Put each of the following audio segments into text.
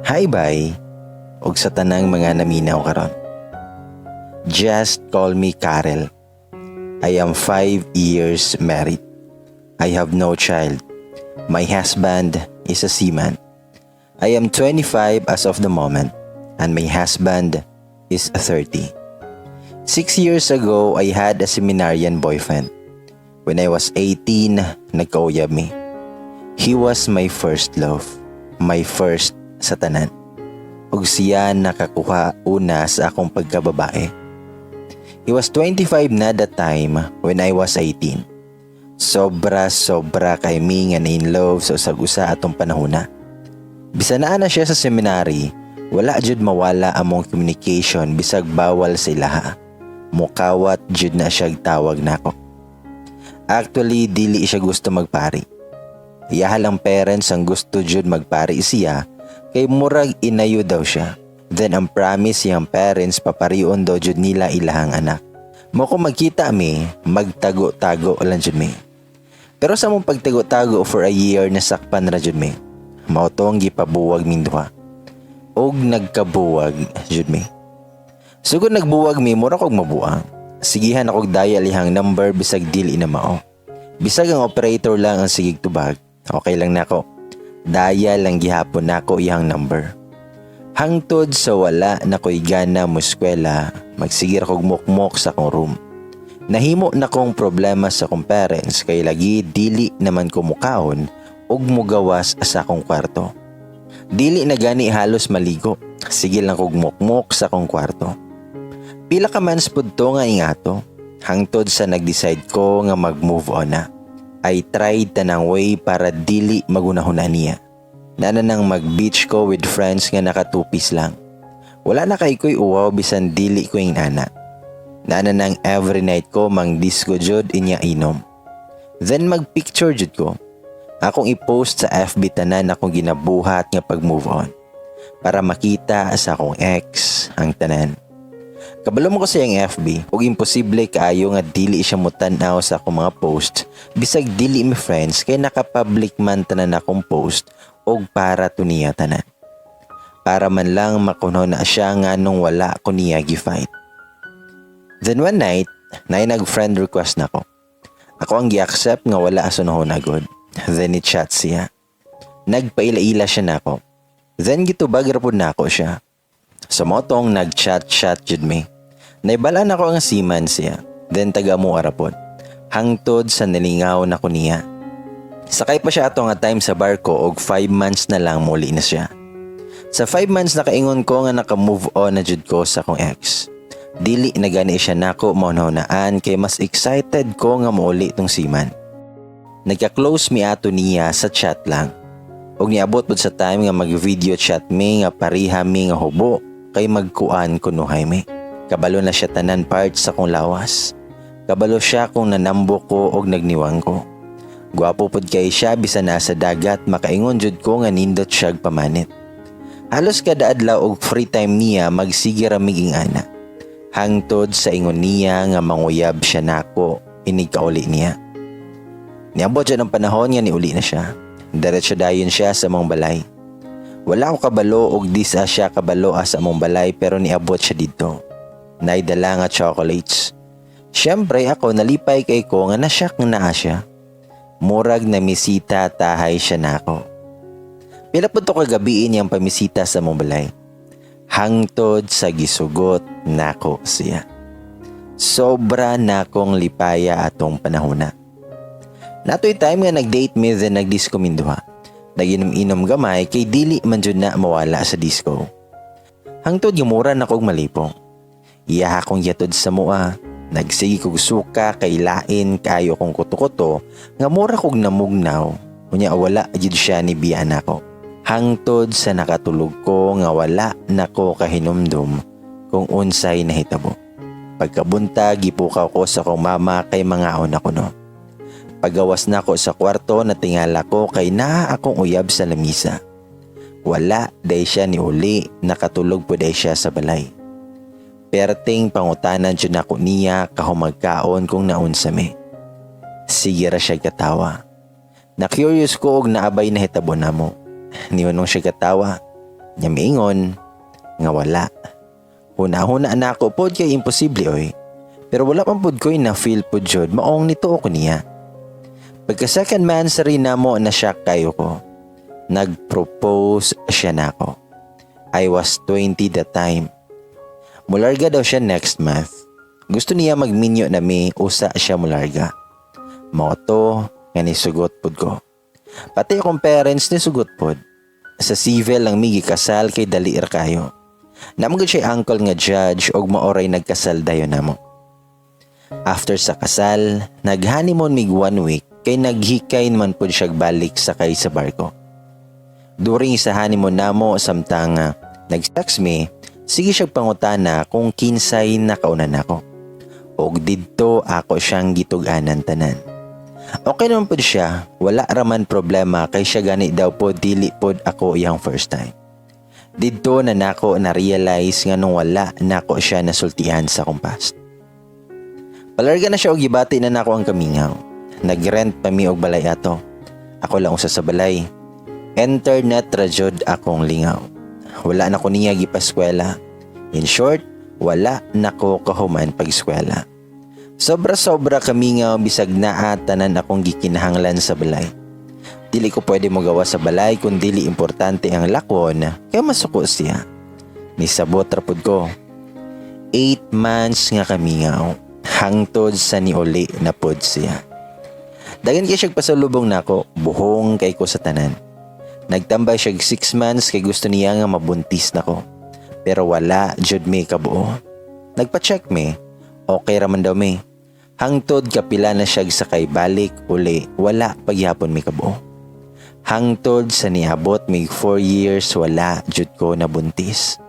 Hi, bye, ug sa tanang mga naminaw karon. Just call me Karel. I am 5 years married. I have no child. My husband is a seaman. I am 25 as of the moment and my husband is 30. 6 years ago, I had a seminarian boyfriend. When I was 18, nagkauyab mi. He was my first love, my first sa tanan. Ug siya nakakuha una sa akong pagkababae. He was 25 na that time when I was 18. Sobra sobra kay mi nga na in love sa usag usa atong panahona. Bisan naa na siya sa seminary, wala jud mawala among communication bisag bawal sa ilaha. Mukawat jud na siya tawag nako. Actually, dili siya gusto magpari. Iyaha lang parents ang gusto jud magpari siya kay murag inayo daw siya. Then ang promise iyang parents, paparion daw jud nila ilahang anak. Mao kung magkita mi, magtago-tago lang jud mi. Pero sa among pagtago-tago for a year, nasakpan ra jud mi. Mao tong gipabuwag ming duha. Og nagkabuwag jud mi. Sugod nagbuwag mi, mura kog mabuang. Sigihan akog dial iyang number bisag dili na mao. Bisag ang operator lang ang sigig tubag, okay lang nako. Dial lang gihapon nako iyang number. Hangtod sa wala na ko'y gana mo eskwela, magsige ra kog mukmok sa akong room. Nahimo na kong problema sa akong parents kay lagi dili naman ko mukaon ug mugawas sa akong kwarto. Dili na gani halos maligo. Sige lang kog mukmok sa akong kwarto. Pila ka months pud to nga ingato. Hangtod sa nag-decide ko nga mag-move on na. I tried tanang way para dili magunahuna niya. Naa na nang mag-beach ko with friends nga naka-two-piece lang. Wala na kay ko'y uwaw bisan dili ko yung nana. Naa na nang every night ko mang disco jud inya inom. Then mag-picture jud ko. Akong i-post sa FB tanan akong ginabuhat nga pag-move on. Para makita sa akong ex ang tanan. Kabalo mo kasi ang FB, ug imposible kaayo nga dili siya mutan-aw sa akong mga post bisag dili mi friends kay naka-public man tanan akong post og para to niya tanan. Para man lang makuno na siya nga nung wala ko niya gi-fight. Then one night, naay nag-friend request nako. Ako ang gi-accept nga wala asunahon agad. Then i-chat siya. Nagpaila-ila siya nako. Then gitubag ra pud nako siya. Sa mao tong nag-chat-chat jud mi. Nahibalaan nako nga seaman siya. Then taga mo ra pod. Hangtod sa nalingaw na ko niya. Sakay pa siya ato nga time sa barko og 5 months na lang muli na siya. Sa 5 months, nakaingon ko nga naka-move on na jud ko sa akong ex. Dili na gani siya nako maunahunaan kay mas excited ko nga muuli tong seaman. Nagka-close mi ato niya sa chat lang. Og niabot pud sa time nga mag-video chat mi nga pariha mi nga hubo kay magkuan kunuhay mi. Kabalo na siya tanan parts sa akong lawas. Kabalo siya kung nanambo ko og nagniwang ko. Gwapo pud kay siya bisan nasa dagat, makaingon jud ko nga nindot siya pamanit. Halos kada adlaw og free time niya, magsige ra mig ingana. Hangtod sa ingon niya nga manguyab siya nako inig kauli niya. Niabot siya ng panahon nga niuli na siya. Diretso dayon siya sa among balay. Wala ko kabalo og di sa siya kabalo sa among balay pero niabot siya didto. Naidala nga chocolates. Siyempre ako, nalipay kay ko nga nasyak nga naa siya. Murag na misita tahay siya nako. Pila po to kagabiin niyang pamisita sa among balay. Hangtod sa gisugot nako siya. Sobra nakong lipaya atong panahona. Natoy time nga nag-date mi, then nag-disco minduha. Naginom-inom gamay kay dili man jud na mawala sa disco. Hangtod nga mura na kog malipong. Iya akong yatod sa mua. Nagsige kog suka kay lain kayo kong kuto-kuto nga mura kog namugnaw. Unya wala jud siya ni biya nako. Hangtod sa nakatulog ko nga wala nako kahinumdum kung unsay nahitabo. Pagkabuntag, gipukaw ko sa akong mama kay mangaon ako no. Pagawas nako sa kwarto, natingala ko kay naa akong uyab sa lamisa. Wala day siya ni uli, nakatulog po day siya sa balay. Perting pangutanan jud nako niya kahumagkaon kung naunsa mi. Sige ra siya katawa. Na-curious ko og naabay nahitabo namo. Nihunong siya katawa. Nya miingon nga wala. Huna-huna na ako pod kay imposible oy. Pero wala man pod ko'y na feel pod jud, maong nituo ko niya. Pagka second monthsary namo, na shock kayo ko. Nag-propose siya nako. I was 20 that time. Mularga daw siya next month. Gusto niya magminyo na mi usa siya mularga. Mao to nga nisugot pud ko. Pati akong parents nisugot pod. Sa civil lang mi gikasal kay dali ra kayo. Naa man gud siya uncle nga judge og maoray nagkasal dayon namo. After sa kasal, nag-honeymoon mig one week kay naghikay man pud siya balik sakay sa barko. During sa honeymoon namo, samtang nag-sex mi, sige siya pangutana kung kinsay nakauna nako. Og didto ako siyang gitug-anan tanan. Okay naman pud siya, wala raman problema kay siya gani daw po dili pod ako iyang first time. Didto na nako na realize nga nung wala nako siya nasultian sa akong past. Palarga na siya og gibati na nako ang kamingaw. Nagrent pa mi og balay ato. Ako lang usa sa balay. Internet ra jud akong lingaw. Wala na ko niya gipaskwela. In short, wala na ko kahuman pag-eskwela. Sobra-sobra kamingaw bisag naa tanan akong gikinahanglan sa balay. Dili ko pwede mogawas sa balay kung dili importante ang lakwon kay masuko siya. Nisabot ra pud ko. 8 months nga kamingaw hangtod sa niuli na pod siya. Dagan kay siya pasalubong nako, buhong kay ko sa tanan. Nagtambay siya 6 months kay gusto niya nga mabuntis nako. Pero wala jud mi kabuo. Nagpa-check mi, okay raman daw mi. Hangtod kapila na siya sakay balik uli, wala pagyapon mi kabuo. Hangtod sa niabot mig 4 years, wala jud ko nabuntis.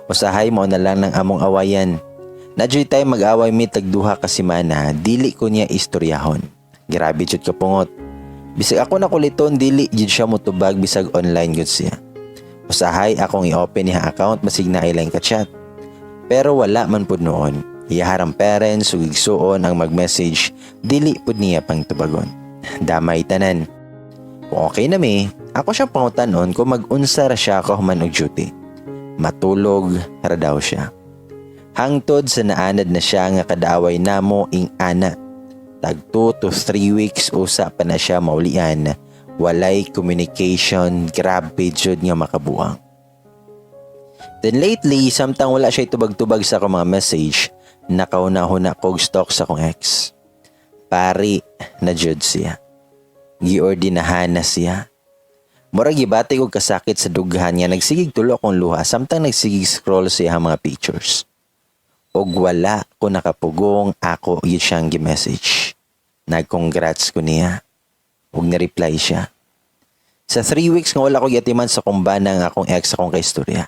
Usahay mao na lang ng among awayan. Naa juy time mag-away mi tag 2 ka semana, dili ko niya istoryahon. Grabe jud kapungot. Bisag ako nakuliton, dili jud siya motubag bisag online gud siya. Usahay akong i-open niya account basig naay laing ka-chat. Pero wala man pud noon. Iyaharang parents ug igsuon ang mag-message, dili pud niya pang tubagon. Damay tanan. Kung okay na mi, ako siyang pangutanon kung mag-unsa ra siya kahuman og duty. Matulog ra daw siya. Hangtod sa naanad na siya nga kadaaway namo ing ana. Tag 2 to 3 weeks usa pa na siya maulian. Walay communication, grabe jud nga makabuang. Then lately, samtang wala siya tubag-tubag sa akong mga message, nakahuna-huna kog stalk sa akong ex. Pari na jud siya. Giordinahan na siya. Mura gibati kog kasakit sa dughan nga nagsigig tulo akong luha samtang nagsigig scroll siya mga pictures. Og wala ko nakapugong, ako yun siyang gi-message. Nag-congrats ko niya. Ug na-reply siya. Sa 3 weeks nga wala ko giatiman sa kumbana nga akong ex akong kaistorya.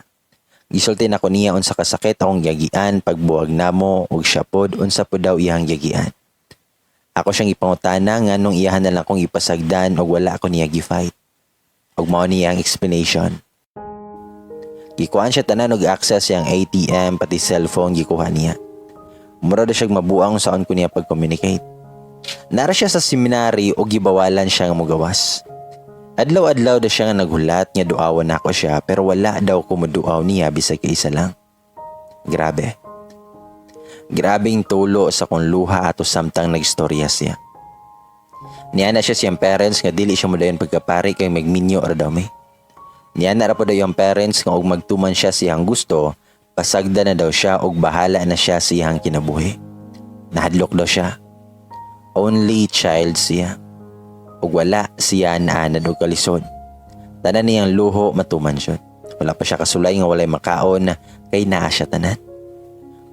Gisulti nako niya unsa kasakit akong giagian pagbuwag namo ug siya pod unsa pod daw iyang giagian. Ako siyang ipangutana nga nung iyahan na lang kong ipasagdan og wala ako niya gi-fight. Ug mao niya ang explanation. Gikuhaan siya tanan og access siyang ATM, pati cellphone gikuha niya. Mura daw siya mabuang saan ko niya pag-communicate. Nara siya sa seminary o gibawalan siya nga mugawas. Adlaw-adlaw daw siya nga naghulat nga duawan nako siya pero wala daw ko moduaw niya bisag kaisa lang. Grabe. Grabing tulo sa kong luha ato samtang nagstorya siya. Niana siya siyang parents nga dili siya modayon pagkapari kay magminyo ra daw mi. Niana ra po daw yung parents nga og magtuman siya siyang gusto, pasagda na daw siya og bahala na siya siyang kinabuhi. Nahadlok daw siya. Only child siya. Ug wala siya naanad og kalisod. Tanan niyang luho matuman siya. Wala pa siya kasulay nga walay makaon kay naa siya tanan.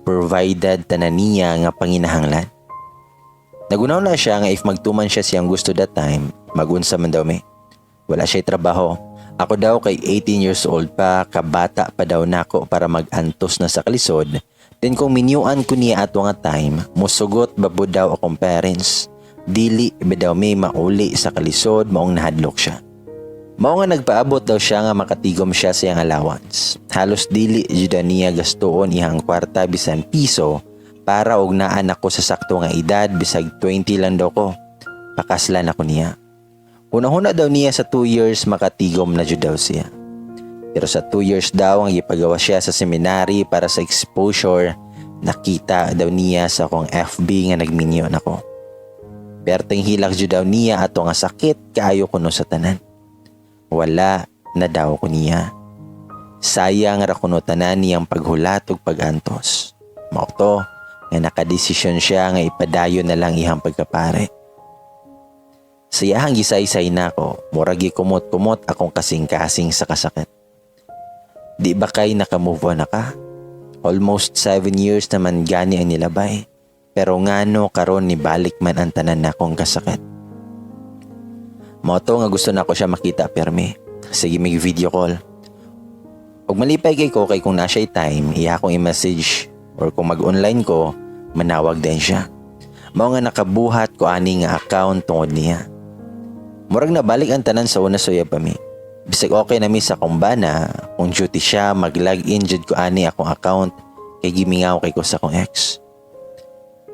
Provided tanan niya nga panginahanglan. Nagunaw na siya nga if magtuman siya siyang gusto that time, magunsa man daw mi. Wala siya trabaho. Ako daw kay 18 years old pa, kabata pa daw nako para mag-antos na sa kalisod. Then kung minyuan ko niya ato nga time, musugot ba po daw akong parents. Dili ba daw may mauli sa kalisod, maong nahadlok siya. Mao nga nagpaabot daw siya nga makatigom siya sa iyang allowance. Halos dili jud niya gastuon iyang kwarta bisan piso para og naan ako sa sakto nga edad, bisag 20 lang daw ko. Pakaslan ako niya. Una-una daw niya sa 2 years makatigom na jud daw siya. Pero sa 2 years daw ang ipagawa siya sa seminary para sa exposure, nakita daw niya sa akong FB nga nagminyo nako. Perteng hilak jud daw niya ato nga sakit kaayo kuno sa tanan. Wala na daw ko niya. Sayang ra kuno tanan niyang paghulat ug pagantos. Mao to nga nakadesisyon siya nga ipadayon na lang iyang pagkapare. Sa iyahang gisaysay nako, murag gikumot-kumot akong kasing-kasing sa kasakit. "Di ba kay naka-move on na ka? Almost 7 years naman gani ang nilabay. Pero ngano karon ni balik man ang tanan nakong kasakit?" Mao to nga gusto nako siya makita permi. Sige may video call. Ug malipay kay ko kay kung naa siya'y time, iya akong i-message or kung mag-online ko, manawag din siya. Mao nga nakabuhat ko ani nga account tungod niya. Murag nabalik ang tanan sa una sa uyab pa mi. Bisag okay na mi sa akong bana, kung duty siya, mag-log in jud ko ani akong account kay gimingaw kay ko sa akong ex.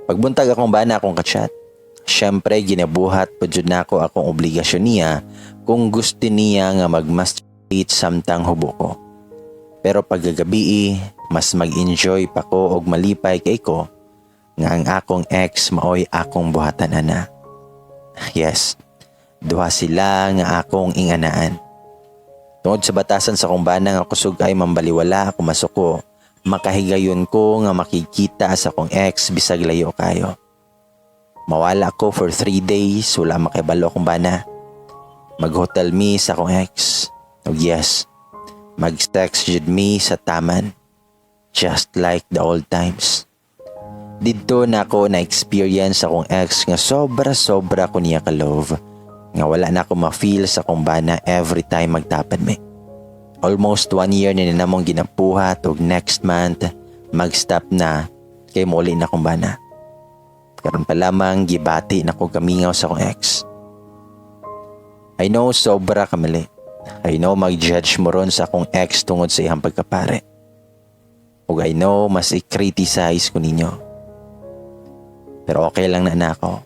Pagbuntag, akong bana akong kachat. Siyempre, ginabuhat pa jud nako akong obligasyon niya kung gusto niya nga mag-masturbate samtang hubo ko. Pero pagkagabi, mas mag-enjoy pa ko og malipay kay ko nga ang akong ex maoy akong buhatan ana. Yes, duha sila nga akong inganaan. Tungod sa batasan sa akong bana nga kusog ay mambaliwala ako masuko, makahigayon ko nga makikita sa akong ex bisag layo kayo. Mawala ko for 3 days, wala makibalo akong bana. Mag-hotel mi sa akong ex. Oh yes, mag-text jud mi sa taman. Just like the old times. Didto na ako na-experience akong ex nga sobra-sobra ko niya ka-love. Nga wala na ako ma-feel sa akong bana every time magtapad mi. Almost one year na namong ginapuhat ug next month mag-stop na kay muli na akong bana. Karon pa lamang, gibati na ko kamingaw sa akong ex. I know sobra kamali. I know mag-judge mo ron sa akong ex tungod sa iyang pagkapare. Ug I know mas i-criticize ko ninyo. Pero okay lang na nako.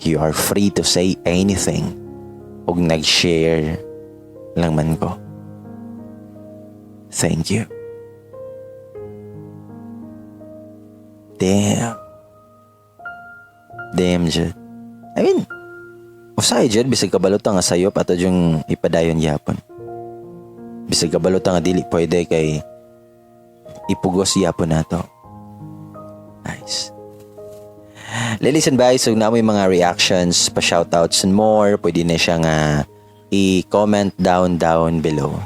You are free to say anything. Ug nag-share lang man ko. Thank you. Damn. Damn, jud. I mean, usahay jud, bisag kabalo ta nga sayop ato yung ipadayon gyapon. Bisag kabalo ta nga dili pwede kay ipugos gyapon nato. Nice. Ladies and guys, so naa moy mga reactions, pa shoutouts and more, pwede na siya nga i-comment down down below.